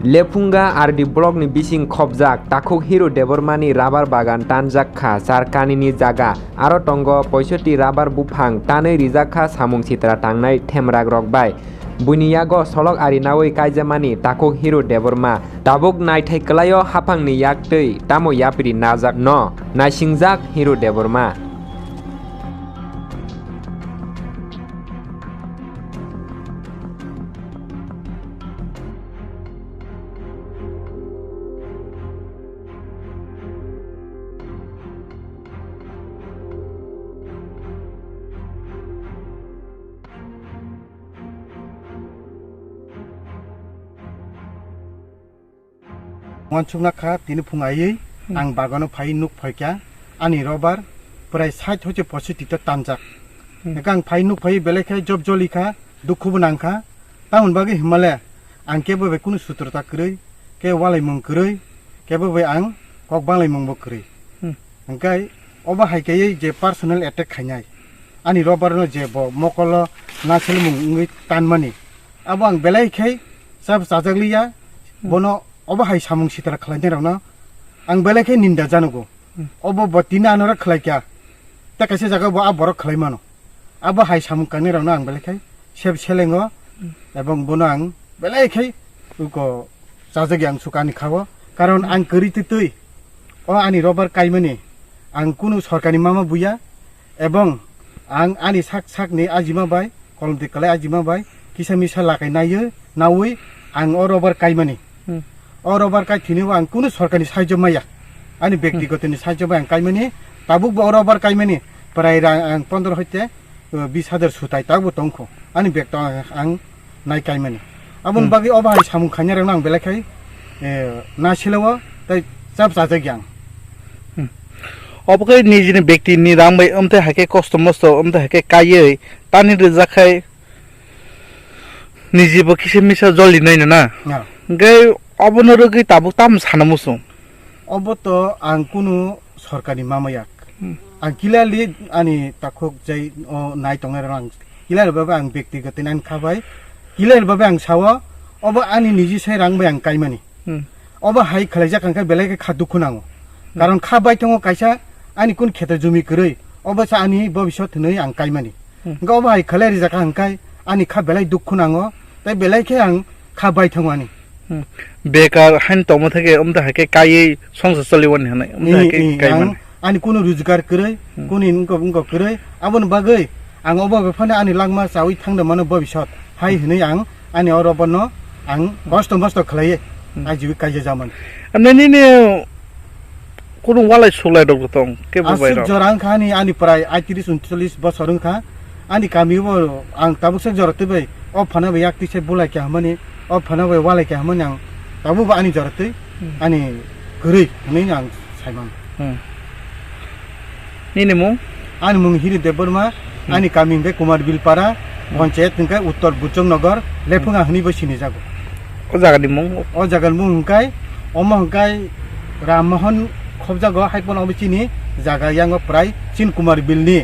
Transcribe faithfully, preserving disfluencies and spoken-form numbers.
Lephunga R D block ni bising khobjak takhuk Hiru Debbarma ni rabar bagan tanjak kha char kanini jaga, aro tongo poisoti rabar buphang tanwi rijak kha samung sitra tangnai themrak rok bai. Buini yago solok ari nawi kaijamani takhuk Hiru Debbarma. Tabuk naithai kwlaio haphangni yaktwi tamo yapri najak no naisingjak Hiru Debbarma. Wansukna kha tini phung aiwi. Hmm. Ang bagano phai nuk phaikha, ani robar prai sait hoche posi tito tanjak. Hmm. Hwnkhe ang phai nuk phai belai khe job joli kha, dukhu bo nang kha. Tamoni bagwi himale ang kebo bai kunu sutrota kwrwi, kebo walaimung kwrwi, kebo bai ang kok banglaimung bo kwrwi. Hmm. Hwnkhe obo hai khe je personal attack khainai, ani robar no je bo mokolo nasilmung wngwi tanmani, abo ang belai khe chap chajak liya. Hmm. Bono obo hai samung sitra khlainai rokno ang belai khe ninda janogo. Hmm. Obo bo tini ano rak khlai kha, tei kaisa jaga bo a borok khlai mano. Abo hai samung kangnai rokno ang belai khe sep selengo, hmm, ebong bono ang belai khe uko chajak yang sukani kha o. Karon, hmm, ang kwrwi twi twi o ani robar kaimani ang kunu sorkarni mama buya, ebong ang ani sak sakni ajima bai, kolomtwi kwlai ajima bai kisa misa lakai naiwi nawi ang o robar kaimani. Hmm. O robar kai thwinaibo ang kunu sorkarni sahajyo maya. Ani, hmm, bektigotoni sahajyo bai ang kaimani. Tabuk bo o robar kaimani prai rang ang pondro hoite, uh, bis hajar sutai tabuk bo tongkho. Ani bek to ang, ang nai kaimani. Aboni, hmm, bagwi obo hai samung khainai rokno ang belai khai, eh, na silao tei chap chajak yang. Hmm. Obo khe nijini bekti ni rang bai, amtwi hai khe kosto mosto, amtwi hai khe kaiwi tani rijak khai, niji bo kisa misa joli nai na na. Ya. Hwnkhe obono rwgwi tabuk tamo sana muchung? Obo to ang kunu sorkarni mama yak. Hmm. Ang clearly ani takhuk jai o nai tongnai rok ang clear babe ang bektigoto nai kha bai. Clear babe ang sao, obo ani niji sai rang bai ang kaimani. Hmm. Obo hai khwlaijak hwnkhe belai khe kha dukhu nango. Hmm. Karon kha bai tongo kaisa ani kun kheto jumi kwrwi, obo sa ani bobisot hwnwi ang kaimani. Hmm. Hwnkhe obo hai khwlai rijak hwnkhe ani kha belai dukhu nango, tei belai khe ang kha bai thango ani. Hmm. Bekar hain tongma thake, omta hai khe kaiwi songsa choliwani hwnwi, omta hai khe, i, i, kaimani. Ang ani kunu rojgar kwrwi, hmm, kunu wngkok wngkok kwrwi, aboni bagwi ang obo bai phano ani langma chawi thangna mano bobisot hai, hmm, hwnwi ang ani oro bono ang, hmm, kosto mosto khlaiwi, hmm, ajiwi kaija jamani. Amne nini kunu walai sulai rok tong kebo bai aswk rok. Jora wngkha ani, ani prai aitris uncholish bosor wngkha. Ani kami bo ang tabuk se jora twi bai, o phano bai yak twi se bulai kha hwnmani, o phano bai walai kha hwnmani ang tabuk bo ani jora twi, hmm, ani kwrwi hwnwi ang saimano. Hmm. Nini mung? Ani mung Hiri Debbarma, hmm, ani kami hwnkhe Kumar Bilpara, hmm, panchayat hwnkhe Uttor Buchong Nagar, Lephunga, hmm, hwnwi bo sinijago. O jagani mung? O jagani mung hwnkhe, omo hwnkhe Ram Mohan khobjago, hai phano obo chini jaga yango prai Chin Kumar Bilni